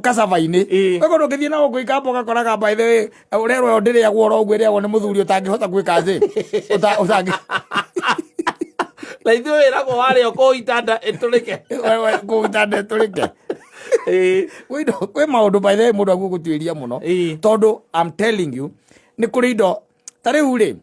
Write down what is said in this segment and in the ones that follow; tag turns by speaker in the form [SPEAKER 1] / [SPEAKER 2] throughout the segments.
[SPEAKER 1] Kacaba-inĩ. Kwĩ kũndũ ũngĩthiĩ na gũkũ ikamba ũgakoraga, by the way, ũrerwo ĩyo ndĩrĩagwo oro ũguo, ĩrĩagwo nĩ mũthuri ũtangĩhota gwĩka atĩ ũtangĩ
[SPEAKER 2] Na ithuĩ wĩragwo warĩa kũu itanda ĩtũrĩke.
[SPEAKER 1] Kũu itanda ĩtũrĩke. Kwĩ kwĩ maũndũ, by the way, mũndũ aguo gũtuĩria mũno, tondũ I'm telling you, nĩ kũrĩ indo ta rĩu rĩ,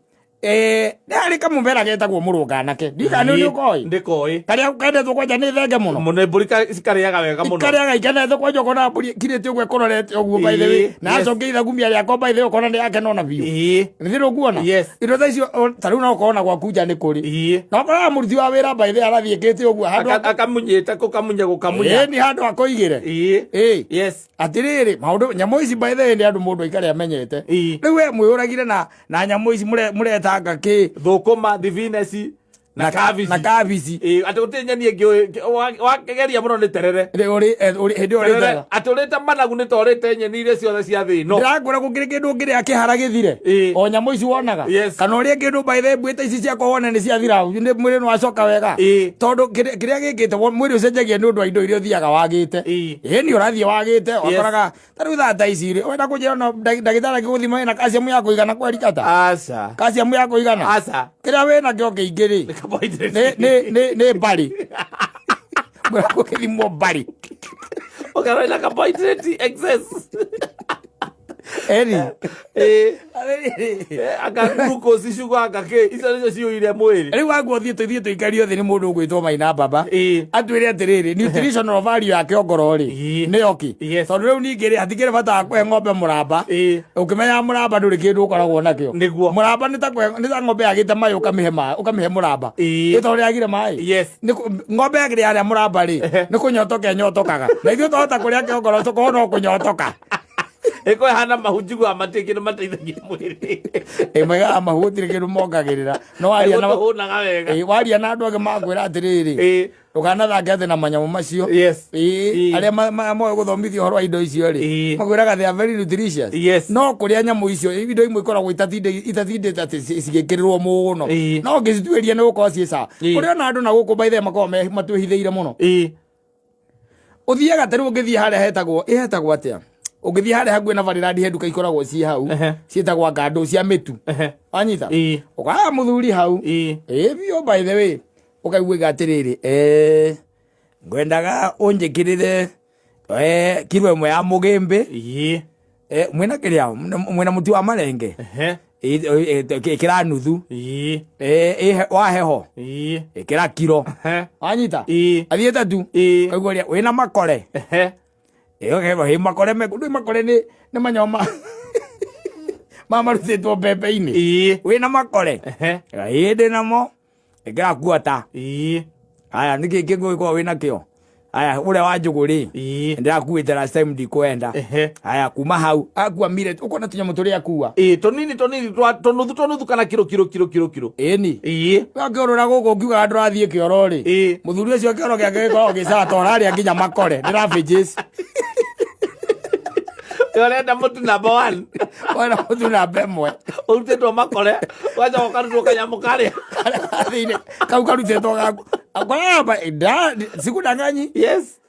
[SPEAKER 1] nĩ harĩ kamũmera getagwo mũrũnganake, ndikana nĩ ũkoĩ.
[SPEAKER 2] Ndĩkoĩ.
[SPEAKER 1] Karĩa kendetwo kwanja nĩ thenge mũno.
[SPEAKER 2] Mũno, mbũri cikarĩaga wega mũno.
[SPEAKER 1] Ikarĩaga ikenete kwanja, ũkona mbũri kirĩte ũguo ĩkũrorete ũguo, by the way, na acoke ithagumia rĩakwa, by the way, ũkona nĩ yakena ona biũ. Nĩ ũkuona indo ta icio, ta rĩu no ũkona gwaku nja nĩ kũrĩ na ũkoraga mũruti wa wĩra, by the way, arathiĩ ĩkĩte ũguo handũ
[SPEAKER 2] Akamunyĩte kũkamunya gũkamunya.
[SPEAKER 1] Ĩĩ, nĩ handũ akũigĩre. Atĩrĩrĩ, maũndũ nyamũ ici, by the way, nĩ andũ mũndũ aikare amenyete. Rĩu we mwĩũragire na nyamũ ici mũretanga kĩ?
[SPEAKER 2] Thũkũma, thibineci na kabici.
[SPEAKER 1] Na kabici.
[SPEAKER 2] Ĩĩ, atĩ gũtirĩ nyeni ĩngĩ wageria mũno nĩ terere.
[SPEAKER 1] Rĩ, hĩndĩ ĩyo
[SPEAKER 2] Terere,
[SPEAKER 1] ũrĩ
[SPEAKER 2] atĩ ũrĩte managu nĩ ta ũrĩte nyeni iria ciothe cia thĩ ĩno.
[SPEAKER 1] Ndĩrakwĩra gũkĩrĩ kĩndũ ũngĩrĩa kĩhara gĩthire, o nyamũ ici wonaga, kana ũrĩe kĩndũ, by the way, mbuĩta ici ciakwa wone nĩ ciathira, nĩ mwĩrĩ nĩ wacoka wega, tondũ kĩrĩa gĩkĩte mwĩrĩ ũcenjagia nĩ ũndũ wa indo iria ũthiaga wagĩte. Ĩĩ, nĩ ũrathiĩ wagĩte, wakoraga ta rĩu thaa ta ici rĩ, wenda kũnjĩra no ndagĩtarĩ akĩgũthima wĩna calcium ya kũigana kwerikata?
[SPEAKER 2] Aca.
[SPEAKER 1] Calcium ya kũigana?
[SPEAKER 2] Aca.
[SPEAKER 1] Kĩrĩa wĩna kĩo kĩingĩ rĩ,
[SPEAKER 2] Nĩ carbohydrates.
[SPEAKER 1] nĩ mbarĩ. Mwĩra gũkĩthimwo mbarĩ.
[SPEAKER 2] Ũkarora ina carbohydrate excess.
[SPEAKER 1] Eri.
[SPEAKER 2] Ĩĩ. Anga glucose sugar anga kĩ icio nĩcio ciyũire mwĩrĩ.
[SPEAKER 1] Rĩu waguo thiĩ tũthiĩ tũikario thĩ nĩ mũndũ ũgwĩtwo Maina Baba.
[SPEAKER 2] Ĩĩ.
[SPEAKER 1] Atwĩre atĩrĩrĩ, nutritional value ya kĩongoro rĩ,
[SPEAKER 2] Ĩĩ.
[SPEAKER 1] nĩyo kĩ?
[SPEAKER 2] Yes.
[SPEAKER 1] Tondũ rĩu ningĩ rĩ, hatikĩrĩ bata wa kũhe ng'ombe mũramba.
[SPEAKER 2] Ĩĩ.
[SPEAKER 1] Ũkĩmenyaga mũramba ndũrĩ kĩndũ ũkoragwo nakĩo.
[SPEAKER 2] Nĩguo.
[SPEAKER 1] Mũramba nĩ ta kũhe- nĩ ta ng'ombe yagĩte maĩ ũkamĩhe maĩ, ũkamĩhe mũramba.
[SPEAKER 2] Ĩĩ.
[SPEAKER 1] Ĩ tondũ yagire maĩ.
[SPEAKER 2] Yes.
[SPEAKER 1] Nĩ ng'ombe yagĩrĩ yarĩa mũramba rĩ, nĩ kũnyotoka ĩnyotokaga. Na ithuĩ twahota kũrĩa kĩongoro tũkorwo no kũnyotoka.
[SPEAKER 2] Ĩko ĩhana mahu njiguaga matirĩ kĩndũ mateithagia mwĩrĩ.
[SPEAKER 1] Ĩ moigaga mahu gũtirĩ kĩndũ mongagĩrĩra. No waria na
[SPEAKER 2] Tũhũnaga wega.
[SPEAKER 1] Ĩ, waria na andũ angĩ makwĩra atĩrĩrĩ,
[SPEAKER 2] Ĩĩ.
[SPEAKER 1] ndũkanathange atĩ na manyamũ macio.
[SPEAKER 2] Yes.
[SPEAKER 1] Ĩĩ,
[SPEAKER 2] Ĩĩ.
[SPEAKER 1] arĩa moĩ gũthomithia ũhoro wa indo icio rĩ,
[SPEAKER 2] Ĩĩ.
[SPEAKER 1] makwĩraga they are very nutritious.
[SPEAKER 2] Yes.
[SPEAKER 1] No kũrĩa nyamũ icio, indo imwe ikoragwo itatindĩte atĩ cigĩkĩrĩrwo mũno.
[SPEAKER 2] Ĩĩ.
[SPEAKER 1] No ũngĩcituĩria nĩ gũkorwo ciĩ sawa.
[SPEAKER 2] Ĩĩ.
[SPEAKER 1] Kũrĩ ona andũ na gũkũ by the way makoragwo matwĩhithĩire mũno.
[SPEAKER 2] Ĩĩ.
[SPEAKER 1] Ũthiaga ta rĩu ũngĩthiĩ harĩa hetagwo, ĩhetagwo atĩa? Ũngĩthiĩ harĩa hakuhĩ na Varilandi he nduka ikoragwo ciĩ hau, ciĩtagwo ngandũ cia mĩtu. Wanyita?
[SPEAKER 2] Ĩĩ.
[SPEAKER 1] Ũkaya mũthuri hau.
[SPEAKER 2] Ĩĩ.
[SPEAKER 1] Ĩĩ biũ by the way. Ũkaigua atĩrĩrĩ, ngwendaga ũnjĩkĩrĩre, kiro ĩmwe ya mũgĩmbĩ.
[SPEAKER 2] Ĩĩ.
[SPEAKER 1] Mwĩna kĩrĩa, mwĩna mũtu wa marenge. Ĩkĩra nuthu.
[SPEAKER 2] Ĩĩ.
[SPEAKER 1] Wa heho.
[SPEAKER 2] Ĩĩ.
[SPEAKER 1] Ĩkĩra kiro. Wanyita?
[SPEAKER 2] Ĩĩ.
[SPEAKER 1] Athiĩte tu.
[SPEAKER 2] Ĩĩ.
[SPEAKER 1] Ũkaigua ũrĩa, wĩna makore. Ĩyo hĩ makore me, ndũĩ makore nĩ manyama ma marutĩtwo mbembe-inĩ.
[SPEAKER 2] Ĩĩ.
[SPEAKER 1] Wĩna makore. Ĩĩ ndĩ namo. Ĩkĩra kuota.
[SPEAKER 2] Ĩĩ.
[SPEAKER 1] Aya, nĩkĩ kĩngĩ ũngĩkorwo wĩna kĩo? Aya, ũrĩa wa njũgũ rĩ, ndĩrakuĩte last time ndikwenda. Aya, kuma hau, akua millet, ũkona tũnyamũ tũrĩa akua.
[SPEAKER 2] Ĩĩ, tũnini tũnini twa tũnuthu tũnuthu kana kiro kiro kiro kiro kiro.
[SPEAKER 1] Ĩni.
[SPEAKER 2] Ĩĩ.
[SPEAKER 1] We ũkĩũrũra gũkũ ũkiugaga ndũrathiĩ kĩoro rĩ.
[SPEAKER 2] Ĩĩ.
[SPEAKER 1] Mũthuri ũcio kĩoro gĩake gĩkoragwo gĩcaga ta ũrarĩa nginya makore, nĩ ravages.
[SPEAKER 2] Ũrenda mũtu number 1.
[SPEAKER 1] Wena mũtu namba ĩmwe.
[SPEAKER 2] Ũrutĩtwo makore, ũgacoka ũkarutwo kanyamũ karĩa.
[SPEAKER 1] Thĩinĩ, kau karutĩtwo gaku. Akoraba, sikudanganyi.
[SPEAKER 2] Yes.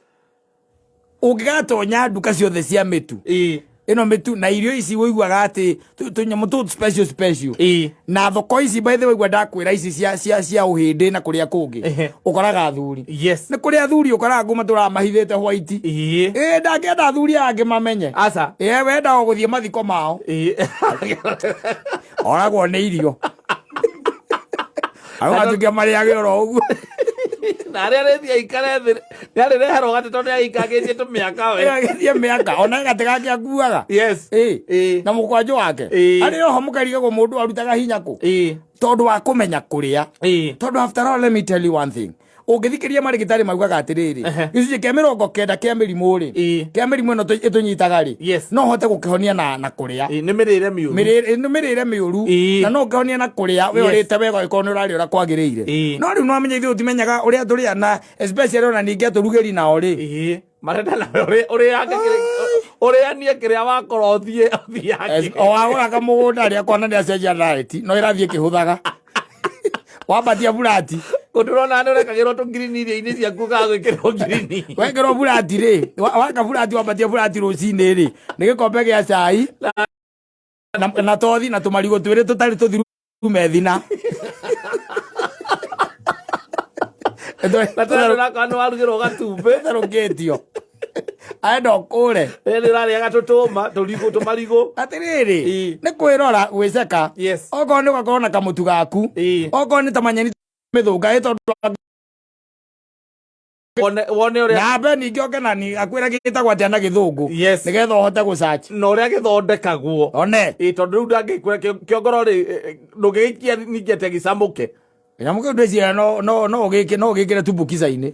[SPEAKER 1] Ũngĩgatonya nduka ciothe cia mĩtu.
[SPEAKER 2] Ĩĩ.
[SPEAKER 1] Ĩno mĩtu na irio ici ũiguaga atĩ tũnyamũ tũtũ special special.
[SPEAKER 2] Ĩĩ.
[SPEAKER 1] Na thoko ici by the way ũigua ndakwĩra ici cia ũhĩndĩ na kũrĩa kũngĩ. Ũkoraga athuri.
[SPEAKER 2] Yes.
[SPEAKER 1] Nĩ kũrĩ athuri ũkoraga kuma tũramahithĩte white.
[SPEAKER 2] Ĩĩ.
[SPEAKER 1] Ĩĩ ndangĩenda athuri aya angĩ mamenye.
[SPEAKER 2] Aca.
[SPEAKER 1] Ĩĩ wendaga gũthiĩ mathiko mao.
[SPEAKER 2] Ĩĩ.
[SPEAKER 1] Oragwo nĩ irio. Au atuĩke marĩage oro ũguo.
[SPEAKER 2] Na arĩa arĩthiĩ aikare thĩ, nĩ arĩreherwo gatĩ tondũ nĩ aikangĩtie tũmĩaka we.
[SPEAKER 1] Agĩthiĩ mĩaka, ona gatĩ gake akuaga.
[SPEAKER 2] Yes.
[SPEAKER 1] Ĩĩ.
[SPEAKER 2] Ĩĩ.
[SPEAKER 1] Na mũkwanjũ wake.
[SPEAKER 2] Ĩĩ.
[SPEAKER 1] Arĩ oho mũkarigagwo mũndũ arutaga hinya kũ?
[SPEAKER 2] Ĩĩ.
[SPEAKER 1] Tondũ wa kũmenya kũrĩa.
[SPEAKER 2] Ĩĩ.
[SPEAKER 1] Tondũ after all, let me tell you one thing. Ũngĩthikĩrĩria marĩgĩtarĩ maugaga atĩrĩrĩ, gĩcunjĩ kĩa 90 kĩa mĩrimũ rĩ,
[SPEAKER 2] Ĩĩ.
[SPEAKER 1] kĩa mĩrimũ ĩno ĩtũnyitaga rĩ,
[SPEAKER 2] Yes.
[SPEAKER 1] no ũhote gũkĩhonia na kũrĩa.
[SPEAKER 2] Ĩĩ, nĩ mĩrĩre mĩũru.
[SPEAKER 1] Nĩ mĩrĩre mĩũru.
[SPEAKER 2] Ĩĩ.
[SPEAKER 1] Na no ũkĩhonia na kũrĩa, we
[SPEAKER 2] Yes.
[SPEAKER 1] ũrĩte wega ũngĩkorwo nĩ ũrarĩa ũrĩa kwagĩrĩire.
[SPEAKER 2] Ĩĩ.
[SPEAKER 1] No rĩu nĩwamenya ithuĩ tũtimenyaga ũrĩa tũrĩa na especially ona ningĩ atũrugĩri nao rĩ.
[SPEAKER 2] Ĩĩ. Marenda nawe ũrĩange ũrĩanie kĩrĩa wakorwo ũthiĩ ũthiange.
[SPEAKER 1] O wagũra kamũgũnda rĩ, akona nĩ acenjia diet, no ĩrathiĩ ĩkĩhũthaga. Wambatia burati.
[SPEAKER 2] Kũndũ ũrona nĩ ũrekagĩrwo tũngirini irio-inĩ ciaku ũkaga gwĩkĩrwo ngirini.
[SPEAKER 1] Wekĩrwo burati rĩ, waka burati wambatia burati rũcinĩ rĩ, nĩ gĩkombe gĩa cai na tothi na tũmarigũ twĩrĩ tũtarĩ tũthiru methina.
[SPEAKER 2] Na tena ndũrakorwo nĩ warugĩrwo gatumbĩ.
[SPEAKER 1] Tũtherũkĩtio. Aenda ũkũre.
[SPEAKER 2] Ĩĩ, nĩ ũrarĩaga tũtũma, tũrigũ, tũmarigũ.
[SPEAKER 1] Atĩrĩrĩ,
[SPEAKER 2] Ĩĩ.
[SPEAKER 1] nĩ kwĩrora gwĩceka.
[SPEAKER 2] Yes.
[SPEAKER 1] Okorwo nĩ ũgakorwo na kamũtu gaku.
[SPEAKER 2] Ĩĩ.
[SPEAKER 1] Okorwo nĩ ta manyeni mĩthũnga, ĩ tondũ
[SPEAKER 2] Wone ũrĩa
[SPEAKER 1] Na mbe ningĩ oke na ni akwĩra gĩtagwo atĩa na gĩthũngũ.
[SPEAKER 2] Yes.
[SPEAKER 1] Nĩgetha ũhote gũsearch.
[SPEAKER 2] Na ũrĩa gĩthondekagwo.
[SPEAKER 1] One.
[SPEAKER 2] Ĩĩ, tondũ rĩu ndangĩkwĩra kĩongoro rĩ, ndũngĩgĩikia ningĩ atĩa gĩcamũke.
[SPEAKER 1] Kĩnyamũ kĩu ndwĩciria no ũgĩke, no ũgĩkĩre tumbukiza-inĩ.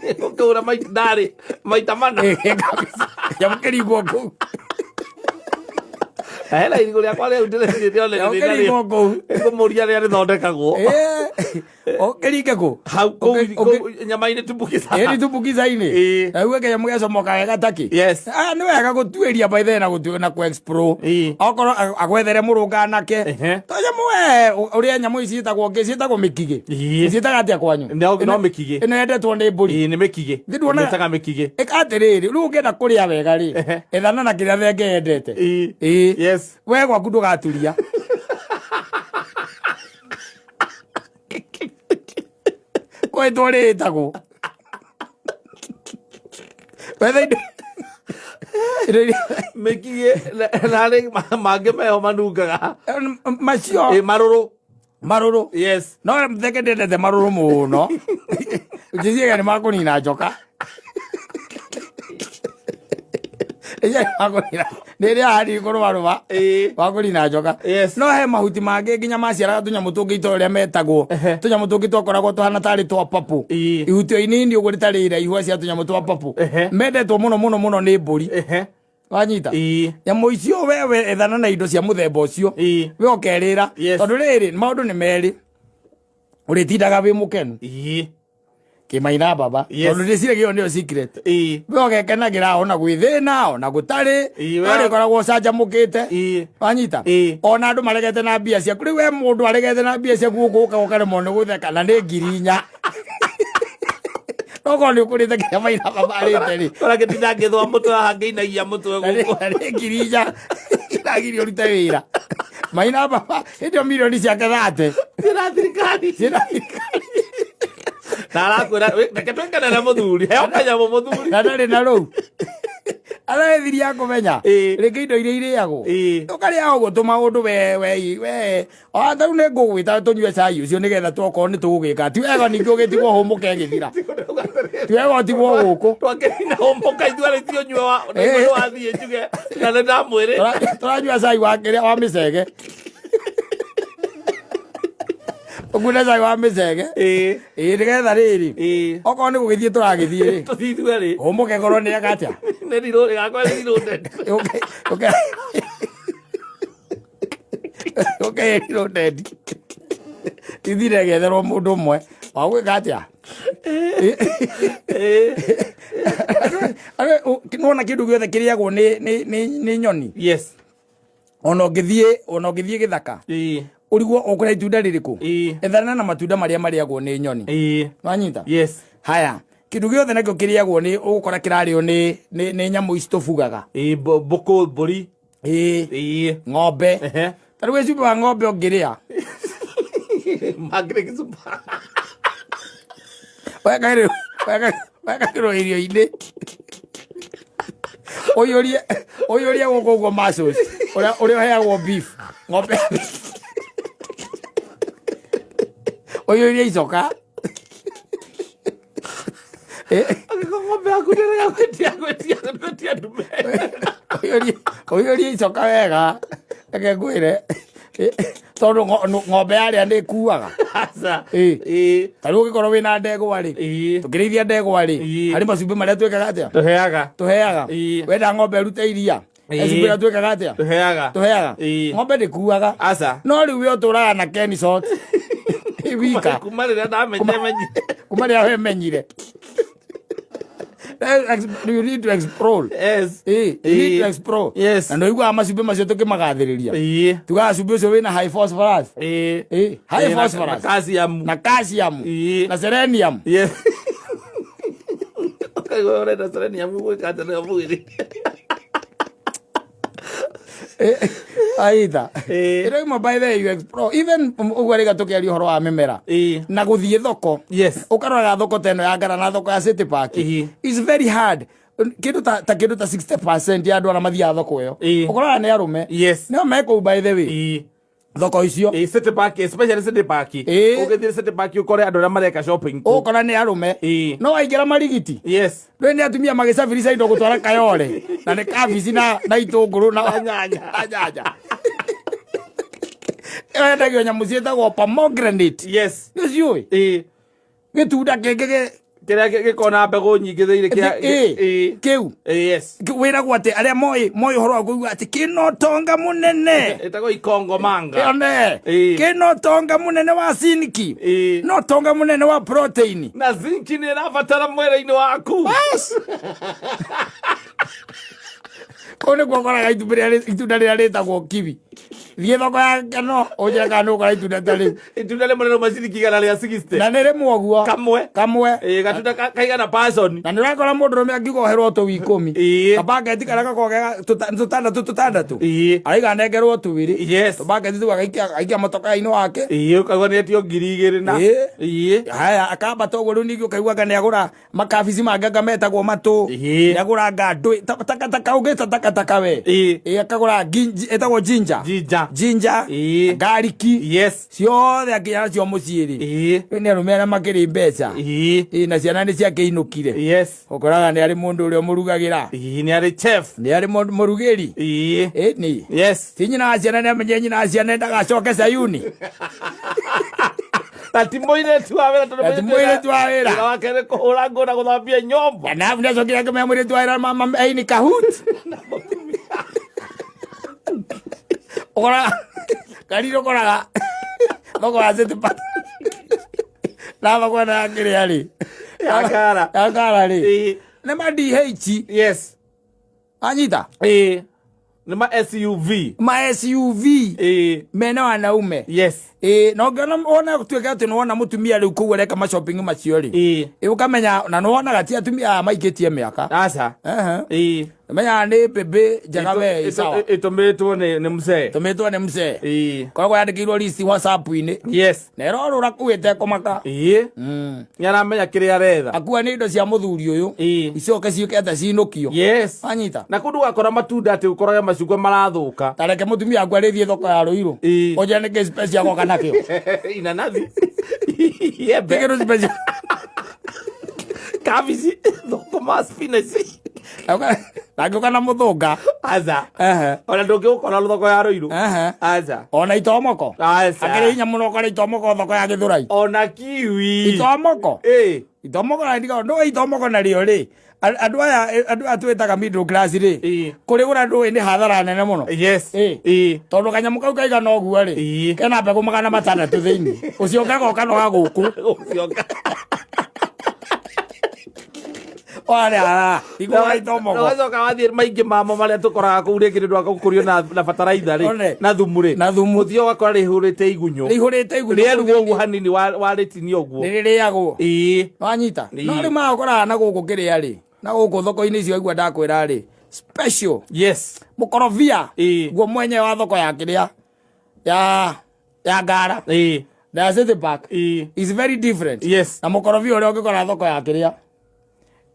[SPEAKER 2] Ũkĩhũra ndarĩ maita mana.
[SPEAKER 1] Ĩĩ, kabisa. Kĩnyamũ kĩringwo kũu.
[SPEAKER 2] Hena irigũ rĩakwa rĩu ndĩreciria ndĩrona
[SPEAKER 1] Kĩnyamũ
[SPEAKER 2] thĩna
[SPEAKER 1] kĩringwo
[SPEAKER 2] rĩo.
[SPEAKER 1] kũu.
[SPEAKER 2] Ngũmũria rĩrĩa rĩthondekagwo.
[SPEAKER 1] Ĩĩ. Ũkĩringe kũ?
[SPEAKER 2] Hau, kũu nyama-inĩ tumbukiza.
[SPEAKER 1] Ĩĩ, nĩ tumbukiza-inĩ.
[SPEAKER 2] Ĩĩ.
[SPEAKER 1] Na uge kĩnyamũ gĩacomoka wega takĩ.
[SPEAKER 2] Yes.
[SPEAKER 1] Nĩ wega gũtuĩria by the way na gũtuĩria na kũ-explore.
[SPEAKER 2] Ĩĩ.
[SPEAKER 1] Okorwo agwethere mũrũnganake. To nyamũ we, ũrĩa nyamũ ici ciĩtagwo ngĩ, ciĩtagwo mĩkigĩ.
[SPEAKER 2] Ĩĩ.
[SPEAKER 1] Ciĩtaga atĩa kwanyu?
[SPEAKER 2] No mĩkigĩ.
[SPEAKER 1] Ĩno yendetwo nĩ mbũri.
[SPEAKER 2] Ĩĩ, nĩ mĩkigĩ.
[SPEAKER 1] Nĩ nduona-
[SPEAKER 2] Mĩtaga mĩkigĩ.
[SPEAKER 1] Ĩka atĩrĩrĩ, rĩu ũngĩenda kũrĩa wega rĩ, ethana na kĩrĩa thenge yendete.
[SPEAKER 2] Ĩĩ.
[SPEAKER 1] Ĩĩ.
[SPEAKER 2] Yes.
[SPEAKER 1] We gwaku ndũgaturia. Kwĩtwo rĩtagwo. Wetha indo. Indo iria-
[SPEAKER 2] Mĩkiĩ na harĩ mangĩ meho manungaga.
[SPEAKER 1] Macio.
[SPEAKER 2] Ĩ, marũrũ.
[SPEAKER 1] Marũrũ.
[SPEAKER 2] Yes.
[SPEAKER 1] No theke ndendete marũrũ mũno, njĩciaga nĩ makũnina njoka. Ĩciaga nĩ makũnina nĩ ĩrĩa hari kũrũarũa wakũnina njoka. No he mahuti mangĩ nginya maciaraga tũnyamũ tũngĩ itoro ũrĩa metagwo, tũnyamũ tũngĩ twakoragwo tũhana tarĩ twa papo, ihuti o inini ũguo rĩtarĩ iraihu cia tũnyamũ twa papo, mendetwo mũno mũno mũno nĩ mbũri. Wanyita? Nyamũ icio wewe ethana na indo cia mũthemba ũcio, we ũkerĩra. Tondũ rĩrĩ, maũndũ nĩ merĩ, ũrĩtindaga wĩ mũkenu kĩmaina baba. Tondũ ndĩciragia ĩyo nĩyo secret. We ũgekenagĩra ona gwĩ thĩna ona gũtarĩ, ũrĩkoragwo ũcanjamũkĩte. Wanyita? Ona andũ maregete na mbia ciaku, rĩu we mũndũ aregete na mbia ciaku gũkũ ũka ũkaremwo nĩ gũtheka na nĩ 4,000, nokorwo nĩ ũkũrĩte kĩrĩa maina baba arĩte rĩ.
[SPEAKER 2] Ora ngĩtinda ngĩthũa mũtwe haha ngĩinagia mũtwe gũkũ.
[SPEAKER 1] Na nĩ 4,000 iragiria ũrute wĩra maina baba hĩndĩ ĩyo mirioni ciake thate
[SPEAKER 2] Ciĩna thirikari.
[SPEAKER 1] Ciĩna thirikari.
[SPEAKER 2] Na arakwĩra, "Reke twĩkenere mũthuri, heo kanyamũ mũthuri."
[SPEAKER 1] Na ndarĩ na rũu arethiria kũmenya rĩngĩ indo iria irĩagwo, ũkarĩa ũguo tũmaũndũ we we we o tarĩu nĩ ngũgwĩta tũnyue cai ũcio nĩgetha twokorwo nĩ tũgũgĩka. Ti wega ningĩ ũgĩtigwo hũmũke ĩgĩthira, ti wega ũtigwo gũkũ.
[SPEAKER 2] Twakĩrina ũmũka ithuerĩ ti ũnyue wa nĩ wathiĩ njuge na nĩ ndamwĩrĩ.
[SPEAKER 1] Tũranyua cai wa kĩrĩa wa mĩcege, ũkune cai wa mĩcege. Ĩĩ, nĩgetha rĩrĩ, okorwo nĩ gũgĩthiĩ tũragĩthiĩ rĩ,
[SPEAKER 2] Tũthiĩ ithuerĩ.
[SPEAKER 1] Hũmũke korwo nĩ eka atĩa.
[SPEAKER 2] Nĩ rirũ gakwa nĩ rirũ.
[SPEAKER 1] Ũke ũke reloaded, ithire getherwo mũndũ ũmwe wa gwĩka atĩa. Nĩwona kĩndũ gĩothe kĩrĩagwo nĩ nyoni. Ona ũngĩthiĩ gĩthaka, ũrigwo ũkũrĩa itunda rĩrĩkũ, ethana na matunda marĩa marĩagwo nĩ nyoni. Wanyita?
[SPEAKER 2] Yes.
[SPEAKER 1] Haya, kĩndũ gĩothe nakĩo kĩrĩagwo nĩ ũgũkora kĩrarĩo nĩ nyamũ ici tũbugaga.
[SPEAKER 2] Ĩĩ, mbũkũ, mbũri.
[SPEAKER 1] Ĩĩ. Ng'ombe. Ta rĩu cumbĩ wa ng'ombe ũngĩrĩa
[SPEAKER 2] Mangĩrĩ gĩcuba.
[SPEAKER 1] Wekagĩrwo irio-inĩ, ũiyũrie ũiyũrie gũkũ ũguo muscles, ũrĩa ũrĩa ũheagwo beef, ng'ombe ũiyũrie icoka.
[SPEAKER 2] Angĩkorwo ng'ombe yaku ndĩrega gwĩtia gwĩtia gwĩtia ndume.
[SPEAKER 1] Ũiyũrie icoka wega, reke ngwĩre, tondũ ng'ombe yarĩa nĩ ĩkuaga.
[SPEAKER 2] Aca.
[SPEAKER 1] Ta rĩu ũngĩkorwo wĩna ndegwa rĩ, tũkĩrĩithia ndegwa rĩ, harĩ macumbĩ marĩa twĩkaga atĩa?
[SPEAKER 2] Tũheaga.
[SPEAKER 1] Tũheaga. Wenda ng'ombe ĩrute iria, cumbĩ ũrĩa twĩkaga atĩa?
[SPEAKER 2] Tũheaga.
[SPEAKER 1] Tũheaga. Ng'ombe ndĩkuaga.
[SPEAKER 2] Aca.
[SPEAKER 1] No rĩu we ũtũraga na Kenisot wika.
[SPEAKER 2] Kuma rĩrĩa ndamenyire menyire.
[SPEAKER 1] Kuma rĩrĩa wemenyire. You need to explore. You need to explore. Na nĩũiguaga macumbĩ macio tũkĩmagathĩrĩria, tugaga cumbĩ ũcio wĩna high phosphorus. High phosphorus
[SPEAKER 2] na calcium.
[SPEAKER 1] Na calcium na selenium.
[SPEAKER 2] Yes. Ũkaigua ũrenda selenium gwĩka atĩa nayo mwĩrĩ?
[SPEAKER 1] Aitha ĩno imwe, by the way, you explore even ũguo rĩga tũkĩaria ũhoro wa mĩmera na gũthiĩ thoko, ũkaroraga thoko ta ĩno ya Ngara na thoko ya City Park is very hard. Kĩndũ ta kĩndũ ta 60% ya andũ arĩa mathiaga thoko ĩyo, ũkoraga nĩ arũme. Nĩo mekũu, by the way, thoko icio.
[SPEAKER 2] City Park, especially City Park. Ũgĩthiĩ City Park ũkore andũ arĩa mareka shopping kũu.
[SPEAKER 1] Ũgũkora nĩ arũme. No waingĩra Marigiti, rĩu nĩ atumia magĩcabirisha indo gũtwara Kayore, na nĩ kabici na itũngũrũ na
[SPEAKER 2] nyanya.
[SPEAKER 1] Na nyanya. Ĩyo yendagio nyamũ ciĩtagwo pomegranate. Nĩ ciũĩ gĩtunda kĩngĩ
[SPEAKER 2] Kĩrĩa gĩkoragwo na mbegũ nyingĩ thĩinĩ kĩa
[SPEAKER 1] Kĩu wĩragwo atĩ arĩa moĩ ũhoro wa kũigua atĩ kĩna ũtonga mũnene.
[SPEAKER 2] Ĩtagwo ikongo manga.
[SPEAKER 1] One kĩna ũtonga mũnene wa zinc, na ũtonga mũnene wa protein.
[SPEAKER 2] Na zinc nĩ ĩrabatara mwĩrĩ-inĩ waku.
[SPEAKER 1] Bas. Kũu nĩkuo ũkoraga itunda rĩrĩa rĩtagwo kiwi. Thiĩ thoko ya Keno ũnjĩre kana nĩ ũgũkora itunda ta rĩu.
[SPEAKER 2] Itunda rĩmwe rĩrauma ciringi 160.
[SPEAKER 1] Na nĩ rĩmwe ũguo.
[SPEAKER 2] Kamwe.
[SPEAKER 1] Kamwe.
[SPEAKER 2] Ĩĩ, gatunda kaigana person.
[SPEAKER 1] Na nĩ ũrakora mũndũrũme angiuga oherwo tũu 10. Kabaketi karĩa gakoragwo ge tũtandatũ tũtandatũ. Araiga anengerwo twĩrĩ. Tũbaketi tũu agaikia mũtoka-inĩ wake.
[SPEAKER 2] Ĩĩ, ũkaigua nĩ etio 2000 na.
[SPEAKER 1] Haya, akambata ũguo rĩu ningĩ ũkaigua anga nĩ agũra makabici mangĩ anga metagwo matũ. Nĩ agũra anga ndũĩ takataka ũngĩta takataka we. Ĩĩ, akagũra ĩtagwo ginger.
[SPEAKER 2] Ginger.
[SPEAKER 1] Ginger. Garlic. Ciothe akinya nacio mũciĩ rĩ. Rĩu nĩ arũme arĩa makĩrĩ mbeca. Ĩĩ, na ciana nĩ ciakĩinũkire. Ũkoraga nĩ arĩ mũndũ ũrĩa ũmũrugagĩra.
[SPEAKER 2] Nĩ arĩ chef.
[SPEAKER 1] Nĩ arĩ mũrugĩri. Ĩni. Ti nyina wa ciana nĩ amenye nyina wa ciana ndagacoke Sayuni.
[SPEAKER 2] Na ti mũirĩtu wa wĩra tondũ
[SPEAKER 1] Na ti mũirĩtu wa wĩra.
[SPEAKER 2] Wĩra wake nĩ kũhũra nguo na gũthambia nyũmba.
[SPEAKER 1] Na arabu nĩacokire akĩmenya mũirĩtu wa wĩra mama aini kahut. Ũkoraga kariri ũkoraga thoko ya City Park. Na thoko ĩno ya kĩrĩa rĩ.
[SPEAKER 2] Ya Ngara.
[SPEAKER 1] Ya Ngara rĩ. Nĩ ma DH. Anyita?
[SPEAKER 2] Nĩ ma SUV.
[SPEAKER 1] Ma SUV. Mena wanaume. Ĩĩ, na ũngĩona wona tuĩke atĩ nĩwona mũtumia rĩu kũu areka ma shopping macio rĩ. Ĩĩ, ũkamenya na nĩwonaga ti atumia aya maikĩtie mĩaka.
[SPEAKER 2] Aca.
[SPEAKER 1] Menyaga nĩ mbĩmbĩ njega we ĩ sawa.
[SPEAKER 2] Ĩtũmĩtwo nĩ mzee.
[SPEAKER 1] Ĩtũmĩtwo nĩ mzee. Koragwo yandĩkĩirwo list WhatsApp-inĩ. Na ĩrorũra kũu ĩtekũmaka.
[SPEAKER 2] Nĩ aramenya kĩrĩa aretha.
[SPEAKER 1] Akua nĩ indo cia mũthuri ũyũ. Icoke ciũke atĩa cinũkio. Wanyita?
[SPEAKER 2] Na kũndũ ũgakora matunda atĩ ũkorage macungwa marathũka.
[SPEAKER 1] Ta reke mũtumia waku arĩthiĩ thoko ya Ruiru. Ũnjĩre nĩkĩ special agoka nakĩo.
[SPEAKER 2] Inanathi. Iembe.
[SPEAKER 1] Nĩ kĩndũ special.
[SPEAKER 2] Kabici, thũkũma, spinach.
[SPEAKER 1] Ndangĩũka na mũthũnga.
[SPEAKER 2] Aca. Ona ndũngĩũkora thoko ya Ruiru. Aca.
[SPEAKER 1] Ona itomoko.
[SPEAKER 2] Aca.
[SPEAKER 1] Akĩrĩ hinya mũno ũkore itomoko thoko ya Gĩthũrai.
[SPEAKER 2] Ona kiwi.
[SPEAKER 1] Itomoko. Itomoko na ndiga ndũĩ itomoko narĩo rĩ. Andũ aya andũ aya twĩtaga middle class rĩ. Kũrĩgũra ndũĩ nĩ hathara nene mũno. Tondũ kanyamũ kau kaigana ũguo rĩ. Kena mbegũ 600 thĩinĩ. Ũcio ũkagoka no gagũkũ.
[SPEAKER 2] Ũcio
[SPEAKER 1] Wale ara, igũra itomoko.
[SPEAKER 2] Na ũgacoka wathiĩ maingĩ mamo marĩa tũkoraga kũu rĩngĩ nĩ ũndũ wa gũkũrio na bataraitha rĩ,
[SPEAKER 1] One.
[SPEAKER 2] na thumu rĩ.
[SPEAKER 1] Na thumu.
[SPEAKER 2] Ũthiaga ũgakora rĩihũrĩte igunyũ.
[SPEAKER 1] Rĩihũrĩte igunyũ.
[SPEAKER 2] Rĩeruo ũguo hanini warĩtinia ũguo.
[SPEAKER 1] Nĩ rĩrĩagwo. Wanyita? No rĩu magakoraga na gũkũ kĩrĩa rĩ, na gũkũ thoko-inĩ icio aigua ndakwĩra rĩ, special. Mũkorobia. Guo mwenyewe wa thoko ya kĩrĩa, ya Ngara. Na ya City Park. Is very different. Na mũkorobia ũrĩa ũngĩkora thoko ya kĩrĩa,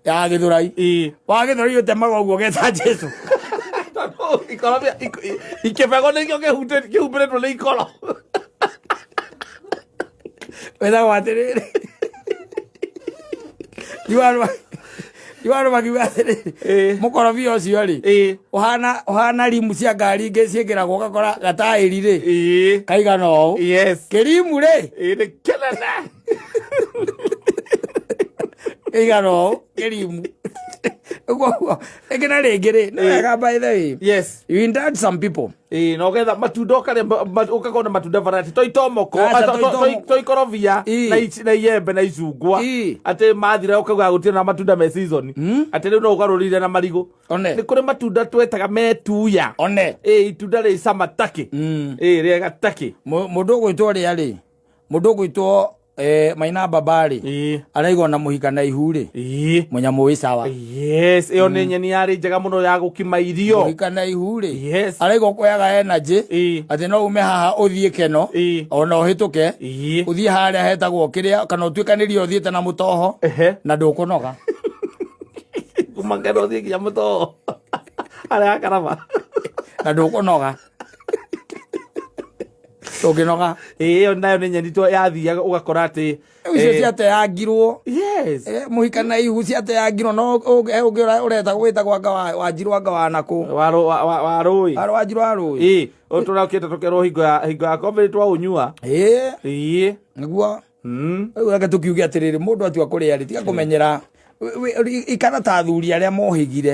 [SPEAKER 1] ya Gĩthũrai. Wa Gĩthũrai ũtemaga ũguo ũgeta Jesu.
[SPEAKER 2] Tondũ ikorobia, ikĩbego nĩkĩo kĩhumbĩrĩtwo nĩ ikoro.
[SPEAKER 1] Wĩtagwo atĩrĩrĩ. Iwarũ makiuga atĩrĩrĩ, mũkorobia ũcio rĩ, ũhana rimu cia ngari ingĩ ciĩkĩragwo ũgakora gataĩri rĩ, kaigana ũũ. Kĩrimu rĩ,
[SPEAKER 2] Nĩ kĩnene.
[SPEAKER 1] Kĩigana ũũ, kĩrimu. Ũguo, rĩngĩ na rĩngĩ rĩ, nĩ wega by the way. You indulge some people.
[SPEAKER 2] Na ũgetha matunda ũkarĩa ũgakorwo na matunda variety. To itomoko,
[SPEAKER 1] Aca, to itomoko.
[SPEAKER 2] to ikorobia, na iembe na icungwa. Atĩ mathira ũkauga gũtirĩ na matunda me season. Atĩ rĩu no ũgarũrĩire na marigũ.
[SPEAKER 1] One.
[SPEAKER 2] Nĩ kũrĩ matunda twetaga metuya.
[SPEAKER 1] One.
[SPEAKER 2] Itunda rĩ cama takĩ. Rĩega takĩ.
[SPEAKER 1] Mũndũ ũgwĩtwo rĩa rĩ, mũndũ ũgwĩtwo Maina Baba rĩ, araigua na mũhika na ihu rĩ, mũnyamũ wĩ sawa.
[SPEAKER 2] Ĩyo nĩ nyeni yarĩ njega mũno ya gũkima irio.
[SPEAKER 1] Mũhika na ihu rĩ, araigua ũkoyaga energy, atĩ no ume haha ũthiĩ Keno, ona ũhĩtũke, ũthiĩ harĩa hetagwo kĩrĩa, kana ũtuĩkanĩrie ũthiĩte na mũtoho, na ndũkũnoga.
[SPEAKER 2] Kuma Keno ũthiĩ nginya mũtoho. Harĩa Akaraba.
[SPEAKER 1] Na ndũkũnoga. Ndũngĩnoga.
[SPEAKER 2] Ĩyo nayo nĩ nyeni yathiaga ũgakora atĩ,
[SPEAKER 1] Rĩu icio ciateangirwo. Mũhika na ihu ciateangirwo, no ũngĩ ũreta wĩtagwo anga Wanjirũ anga wa nakũ.
[SPEAKER 2] Wa wa rũĩ.
[SPEAKER 1] Wa Wanjirũ wa rũĩ.
[SPEAKER 2] Ũyũ tũrakĩte tũkerwo hingo ya COVID twaũnyua.
[SPEAKER 1] Nĩguo. Rĩu reke tũkiuge atĩrĩrĩ, mũndũ atua kũrĩa rĩ, tiga kũmenyera. Ikara ta athuri arĩa mohĩgire.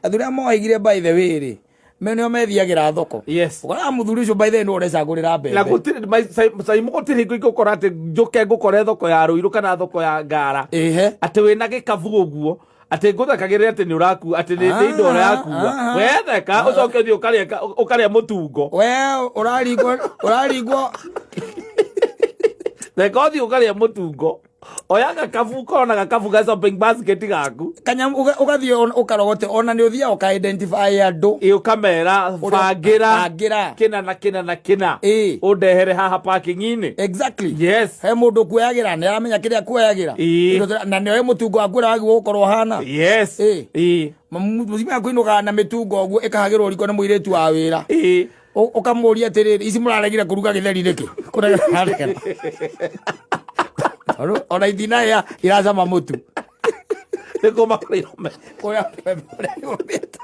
[SPEAKER 1] Athuri arĩa mohĩgire by the way rĩ, me nĩo methiagĩra thoko. Ũkoraga mũthuri ũcio by the way nĩwe ũrecagũrĩra mbembe.
[SPEAKER 2] Na gũtirĩ, cai gũtirĩ hingo ingĩgũkora atĩ njũke ngũkore thoko ya Ruiru kana thoko ya Ngara. Atĩ wĩna gĩkabu ũguo, Atĩ ngũthekagĩrĩra atĩ nĩ ũrakua, atĩ nĩ indo ũrakua. Wetheka ũcoke ũthiĩ ũkarĩa mũtungo.
[SPEAKER 1] We ũraringwo, ũraringwo.
[SPEAKER 2] Theka ũthiĩ ũkarĩa mũtungo. Oya gakabu, ũkorwo na gakabu ga shopping basket gaku.
[SPEAKER 1] Kanyamũ ũgathiĩ ũkarogote, ona nĩ ũthiaga ũka identify andũ.
[SPEAKER 2] Ĩ, ũkamera bangĩra
[SPEAKER 1] bangĩra.
[SPEAKER 2] Kĩna na kĩna na kĩna. Ũndehere haha parking-inĩ.
[SPEAKER 1] Yes. He mũndũ kuoyagĩra, nĩ aramenya kĩrĩa kuoyagĩra. Na nĩ oĩ mũtungo waku ũrĩa wagĩrĩirwo gũkorwo ũhana. Mũtumia kũinũkaga na mĩtungo ũguo ĩkahagĩrwo riko nĩ mũirĩtu wa wĩra. Ũkamũria atĩrĩrĩ, ici mũraregire kũruga gĩtheri nĩkĩ? Kũregera. Tondũ ona itinahĩa iracama mũtu.
[SPEAKER 2] Nĩ kũma kũrĩa
[SPEAKER 1] Kũrĩa ũrĩa yũmĩte.